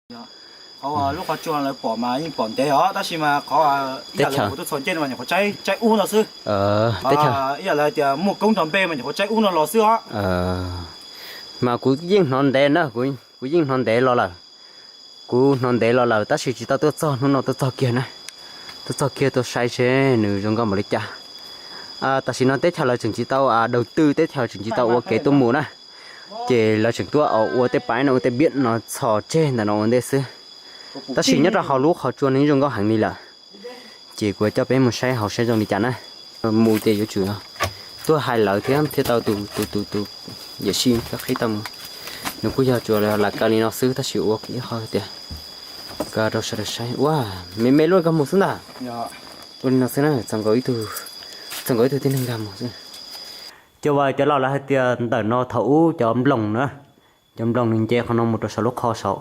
Qhov lub qhov tsua lawv pom mas yeej pom ntev os, tab sis mas qhov ib yam li kuv tuaj txhos caij no mas nyuam qhuav tsaib ub no xwb. Ib yam li hais tias muaj koob nrog npe mas nyuam qhuav tsaib ub no los xwb os. Mas kuv yeej hnov ntev na, kuv yeej hnov ntev los lawm. Kuv hnov ntev los lawm tab sis tsis tau tuaj txog hnub no tuaj txog kiag na. Tuaj txog kiag tuaj saib seb nws zoo nkauj npaum li cas. Tam sim no teb chaws lawv tseem tsis tau đầu tư, teb chaws tseem tsis tau ua kev tuaj mus na. Ces lawv tseem tuaj ua tej paib no ua tej biam no txhos tseg ntawm no ua ntej xwb. Tab sis nyob rau hauv lub qhov tsua nws zoo nkauj heev li lawm. Ces kuv coj peb mus saib hauv saib zoo li cas na. Mus ces yuav tsum tuaj hais lawv thiab thiaj tau tus tus tus tus yawm sij thiab qhib tau mus. Nws kuj yog tsuas lam kaw li no xwb tab sis ua ib qho tias kaw rau sawv daws saib ua me me lub nkag mus xwb ntag. Ua li no xwb na, txog nkaus ib tug tib neeg nkag mus xwb. Cov vaj cov laus lawv hais tias ntawm no thaum ub cov nploos na, cov nploos nws nce qhov no mus rau saum lub qhov saud,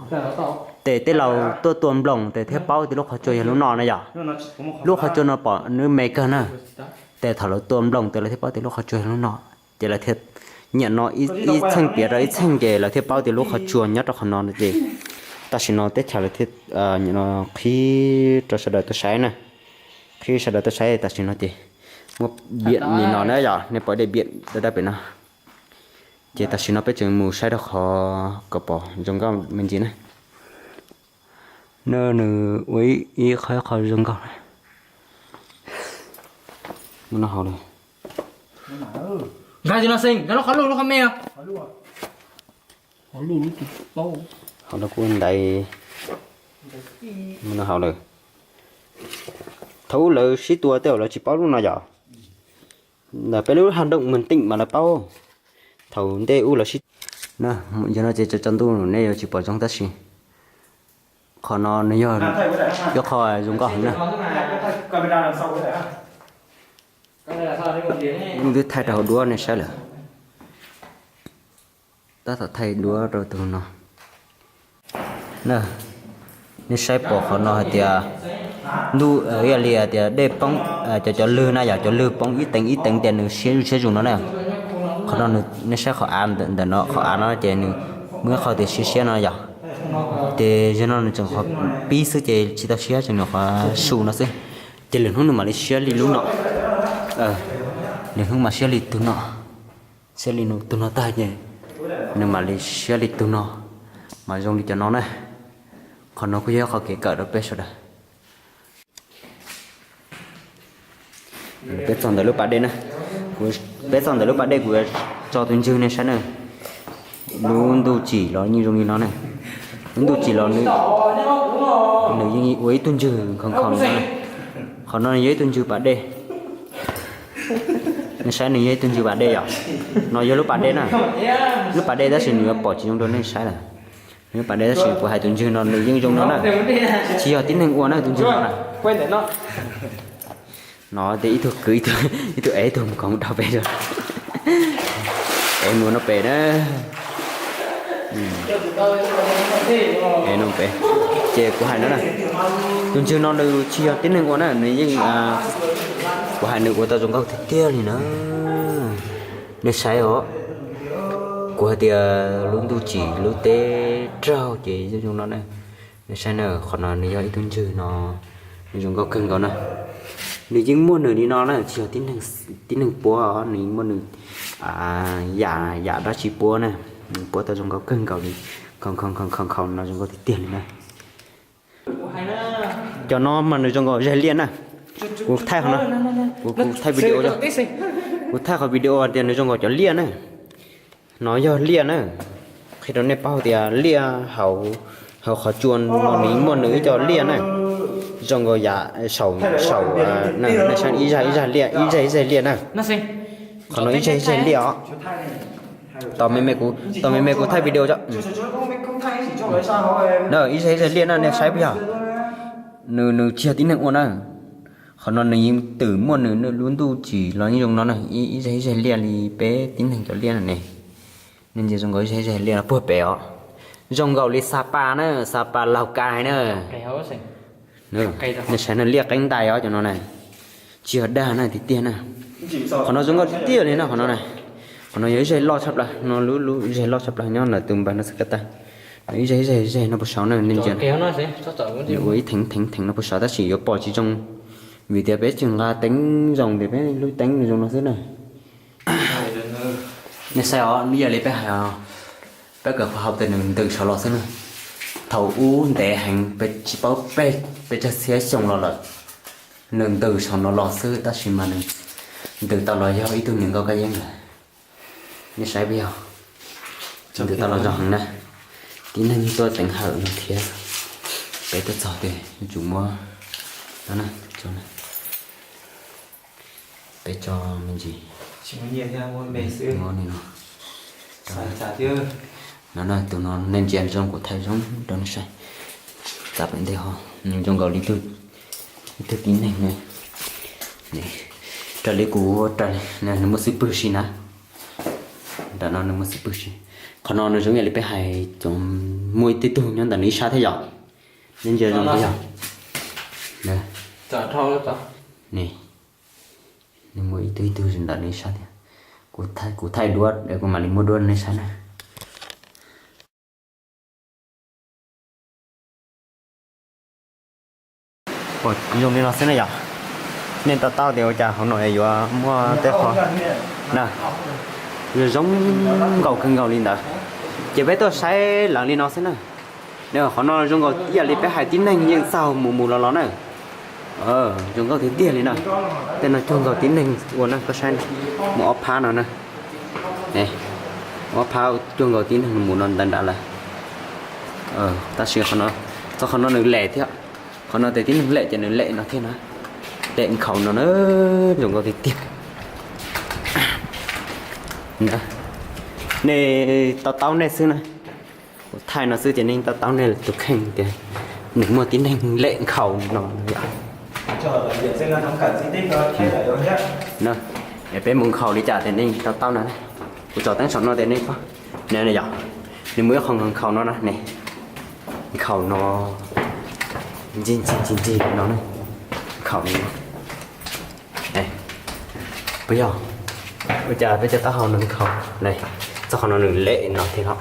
ces tej laus tuaj tua nploos ces thiaj paub tias lub qhov tsua yog lub no na yom. Lub qhov tsua no pom nws me kawg na, ces thaum lawv tua nploos ces lawv thiaj paub tias lub qhov tsua yog lub no, ces lawv thiaj nyiam no ib txheej piav rau ib txheej ces lawv thiaj paub tias lub qhov tsua nyob rau qhov no no ces tam sim no teb chaws lawv thiaj nyiam no qhib rau sawv daws tuaj saib na, qhib sawv daws tuaj saib tam sim no ces muaj biam li no na yom, nej pom dej biam dawb dawb pem no. Ces tam sim no peb tseem mus saib rau qhov kom pom zoo nkauj me ntsis na. Nws ua ib qho ib qho zoo nkauj na. Mus no hauv lawm. Nkag no xeeb, nkag lub qhov lug lub qhov me. Hauv no kuj ntaiv, mus no hauv lawm. Thaum ub lawv sib tua tej zaum lawv tsis paub lub no yom. Ntawm peb lub haj nrooj Mường Tịnh mas lawv paub. Thaum ntej ub lawv sib, yog no ces tsaus ntuj nej yuav tsis pom zoo tab sis qhov no nws yog ib qho zoo nkauj heev na. Kuv twb thaij rau hauv duab nej saib lawm. Tab tom thaij duab rau tus no. Nej saib pom qhov no hais tias ntuj ib yam li tias dej poob, cov cov lwg na yom, cov lwg poob ib teev ib teev tias nws siab zuj siab zus no na. Qhov no nej saib qhov av ntawm no, qhov av no ces nws muaj ib qho tias siab siab no yom. Ces yog no nws tseem qhov pib xwb ces tsis tau siab, tseem nws qhov su no xwb. Ces lwm hnub nws mam li siab li lub no. Lwm hnub mas siab li tus no, siab li tus no tag ces nws mam li siab li tus no, mas zoo li cov no na. Qhov no kuj yog qhov kev kawm rau peb sawv daws. Peb txog ntawm lub pas dej na, peb txog ntawm lub pas dej kuv tso tus ntswg nej saib na. Lub ntuj tsim los yeej zoo li no na. Lub ntuj tsim los nws yeej ua ib tug ntswg nkhaus nkhaus li no. Qhov no nws yog ib tug ntswg pas dej. Nej saib nws yog ib tug ntswg pas dej yom. No yog lub pas dej na. Lub pas dej tab sis nws yuav pom tsis zoo rau nej saib lawm. Lub pas dej tab sis kuv hais tus ntswg no nws yeej zoo no na. Tsis yog tib neeg ua na tus ntswg no na. No ces ib tug kwv ib tug ev ib tug mus kom mus dhau pem. Ev mus no pem na. Ces kuv hais no na, tus ntswg no nws tsis yog tib neeg ua na, nws yeej, kuv hais nws ua tau zoo nkauj tiag tiag li na. Nej saib os, kuv hais tias lub ntuj tsim lub teb raug ces zoo zoo no na. Nej saib na, qhov no nws yog ib tug ntswg no, nws zoo nkauj kawg nkaus na. Nws yeej muaj nws li no na, tsis yog tib neeg puab, nws yeej muaj nws yam yam dab tsi puab na. Nws puab tau zoo nkauj kawg nkaus li, nkhaus nkhaus nkhaus nkhaus no zoo nkauj tiag tiag li na. Cov no mas nws zoo nkaus zaj liaj na. Kuv thaij qhov no, kuv thaij video, kuv thaij qhov video tias nws zoo nkaus cov liaj na. No yog liaj na. Qhia rau nej paub tias liaj hauv, hauv qhov tsua no nws muaj nws ib co liaj na. Zoo nkaus yam saum, saum, nej saib ib zaj ib zaj liaj, ib zaj ib zaj liaj na. Qhov no ib zaj ib zaj liaj os. Tos me me kuv thaij video os. Ib zaj ib zaj liaj na nej saib puas yog? Nws, nws tsis yog tib neeg ua na. Qhov no nws yeej twm muaj nws lub ntuj tsim los yeej zoo no na, ib zaj ib zaj liaj li peb tib neeg cov liaj no ne. Nej ntsia zoo nkaus ib zaj ib zaj liaj no puag pem os. Zoo nkaus li Sapa na, Sapa Lào Cai na. Nej saib no liaj qeeb ntais os cov no na. Tsis yog dag na tiag tiag na. Qhov no zoo nkauj tiag tiag li no qhov no na. Qhov no yog ib zaj loj tshaj plaws no, lub, lub ib zaj loj tshaj plaws nyob ntawm tus npawg no xwb ko tag. Ib zej ib zej ib zej no puas saud na, nej ntsia. Ua ib theem theem theem no puas saud tab sis yuav pom tsis zoo, vim tias peb tsis nqa teeb zoo, tias peb lub teeb zoo no xwb na. Nej saib os, ib yam li peb hais os, peb kawm khoa học tias nws ntws saud los xwb na. Thaum ub ntev heev, peb tsis paub, peb peb tsawg txhiab xyoo los lawm, nws ntws saum no los xwb, tab sis mas nws ntws tau los yog ib tug niam nkauj kab yeeb lawm. Nej saib puas yog? Ntws tau los zoo heev na. Tib neeg tuaj teev hawm no thiab, peb tuaj txog tias yuav tsum muab no na, peb tso me ntsis muab li no. No na, tus no nej ntsia zoo, kuv thaij zoo rau nej saib. Txav pem ntej ho, nws zoo nkaus li ib tug tib neeg na. Raws li kuv raws li nws muaj xub pwg si na. Nram no nws muaj xub pwg si. Qhov no nws zoo ib yam li peb hais cov, muaj ib tug tug nyob ntawm nws ib sab thiab yom. Nej ntsia zoo puas yog? Nws muaj ib tug ib tug ntawm nws ib sab thiab. Kuv thaij duab es kuv mam li muab duab nej saib na. Zoo li no xwb na yom. Nej to taub tias ua cas hauv no yuav muaj tej qhov na, zoo nkaus kawg nkaus li ntawd. Ces peb tuaj saib lawv li no xwb na. Qhov no zoo nkaus ib yam li peb hais tib neeg yeej txaug mus mus los los na. Zoo nkauj tiag tiag li na. Tej no cuag nkaus tib neeg ua na, koj saib, muaj ob phab no na. Ob phab cuag nkaus tib neeg mus no ntawd nrad lawm. Tab sis txog qhov no nws lem thiab. Qhov no tias tib neeg lem ces nws lem no thiab na. Lem nkhaus no na, zoo nkauj tiag tiag. Nej to taub nej xwb na. Kuv thaij no xwb ces nej to taub nej tus kheej tias nws muaj tib neeg lem nkhaus no yom. Es peb mus nkhaus li cas tias nej to taub no. Kuv tso teeb saum no tias nej paub. Ne yom, nws muaj ib qho nkhaus no na ne. Nkhaus no, ntxig ntxig ntxig ntxig no na. Nkhaus no. Puas yog? Ua cas peb cov taub hau no nkhaus ne? Txog qhov no nws lem no thiab no.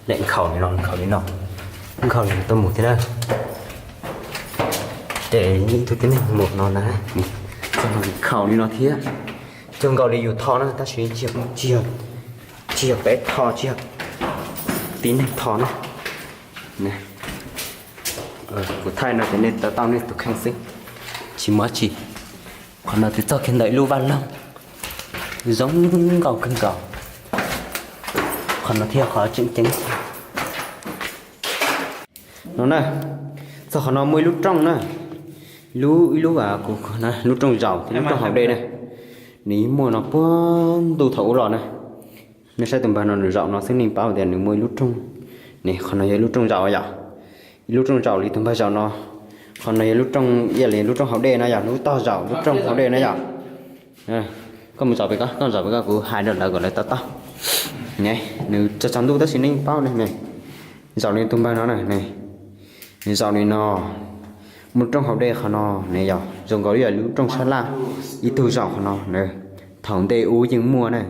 Lem nkhaus li no, nkhaus li no. Nkhaus li no tuaj mus thiab na. Ces ib tug tib neeg mus no na. Txog no nkhaus li no thiab. Cuag nkaus li yus tho na, tab sis tsis yog peb tho, tsis yog tib neeg tho na. Kuv thaij no ces nej to taub nej tus kheej xwb, tsis muaj dab tsi. Qhov no twb txog kiag ntawm ib lub vaj loog zoo nkauj kawg nkaus. Qhov no thiaj qhov tseem ceeb no na. Txog qhov no muaj ib lub rooj na, lub, ib lub, lub rooj zaum thiab lub rooj haus dej na. Nws muaj no puag ntuj thaum ub los na. Nej saib tus npawg no nws zaum no xwb nej paub tias nws muaj ib lub rooj. Ne, qhov no yog ib lub rooj zaum yom. Ib lub rooj zaum li tus npawg zaum no. Qhov no yog lub rooj, ib yam li lub rooj haus dej no yom, lub tog zaum lub rooj haus dej na yom. Koj mus zaum pem ko, koj zaum pem ko, kuv hais rau lawv kom lawv to taub. Ne, nws tsaus tsaus ntuj tab sis nej paub ne. Zaum li tus npawg no na ne. Nws zaum li no, muaj rooj haus dej qhov no ne yom, zoo nkaus li yog lub rooj sab laj. Ib tug zaum qhov no, thaum ntej ub yeej muaj na.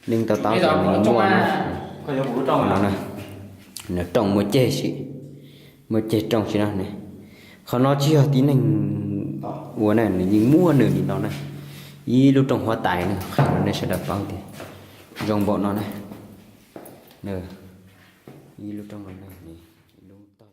Nej to taub tias nws muaj na. Qhov no na, nws rooj muaj ceg si, muaj ceg rooj si no ne. Qhov no tsis yog tib neeg ua na, nws yeej muaj nws li no na. Ib lub rooj huab tais na, qhia rau nej sawv daws paub tias zoo npaum no na. Ib lub rooj no na, ib lub tog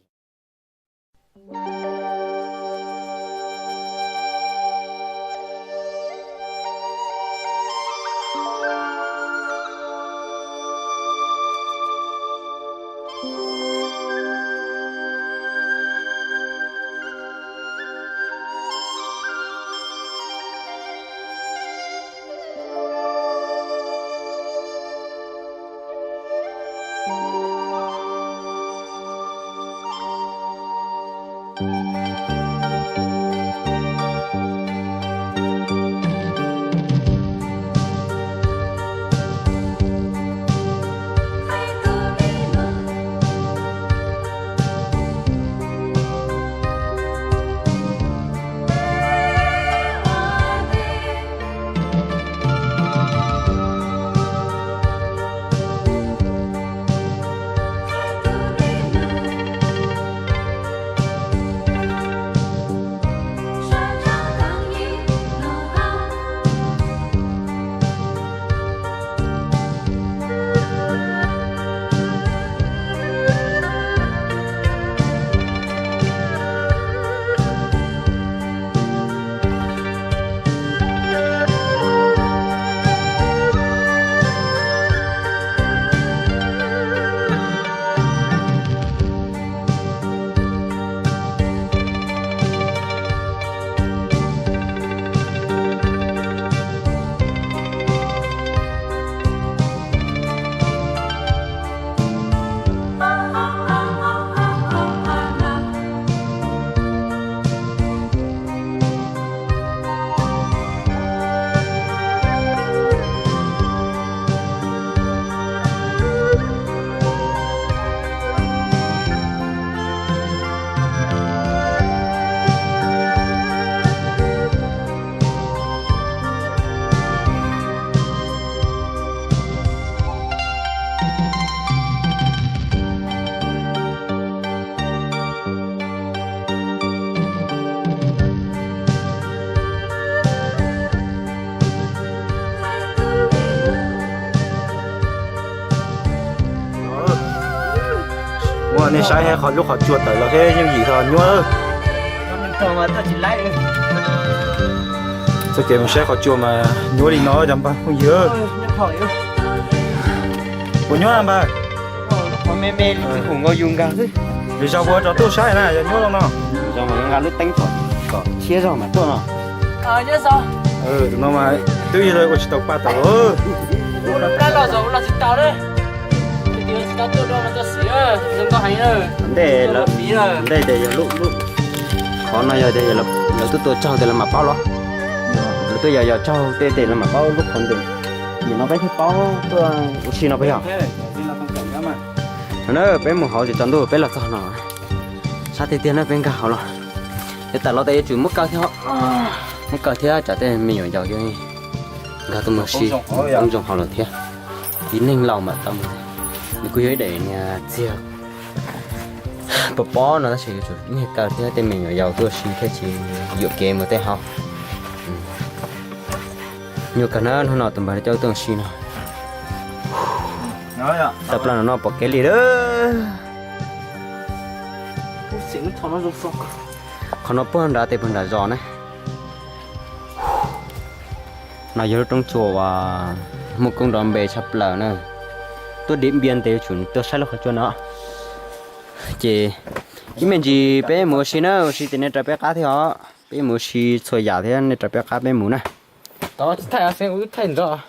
Nej saib qhov lub qhov tsua tawm los thiab yooj yim ho nyuaj. Txoj kev mus saib qhov tsua mas nyuaj li no cov npawg phooj ywg. Puas nyuaj npawg? Lwm zaug kuv rov tuaj saib na, yog nyuaj li no. Zoo mas nqa lub teeb pom kom thiab zog mas tuaj no. Tus no mas twb yog ua tsis tau paj tau. Ntej, ntej tias yog lub, qhov no yog tias lawv tuaj tua tsaug tias lawv mam paub los. Lawv tuaj yos yos tsaug tej tias lawv mam paub lub qhov ntawd. Nim no peb thiaj paub tuaj ua si no peb yog. No na, peb mus hauv ces tsaus ntuj peb los txog no. Sab tiag tiag na peb nkag hauv los. Ces tawm los tas yuav tsum muab kaw thiab, muab kaw thiab tsam tej me nyuam yaus yuav nkag tuaj mus si, zoo zoo hauv los thiab. Tib neeg laus mam tau mus. Nws kuj yog ib daim niag txiag pos pob no tab sis yuav tsum niag kaw thiab tej me nyuam yaus tuaj si thiaj tsis yuam kev mus tej hauv. Nyuaj kawg na, hnub no tus npawg coj tuaj si no. Tawm plaws no pom kev li lawm. Qhov no puag nrad tes puag nram zos na. No yog lub roob tsua uas muaj koob nrov npe tshaj plaws na. Tuaj Dim Npias tes yuav tsum tuaj saib lub qhov tsua no. Ces ib me ntsis peb mus ua si na, ua si ces nej raws peb qab thiab os. Peb mus ua si txhua yam thiab nej raws peb qab peb mus na. Thaij xeeb ub thaij nrov.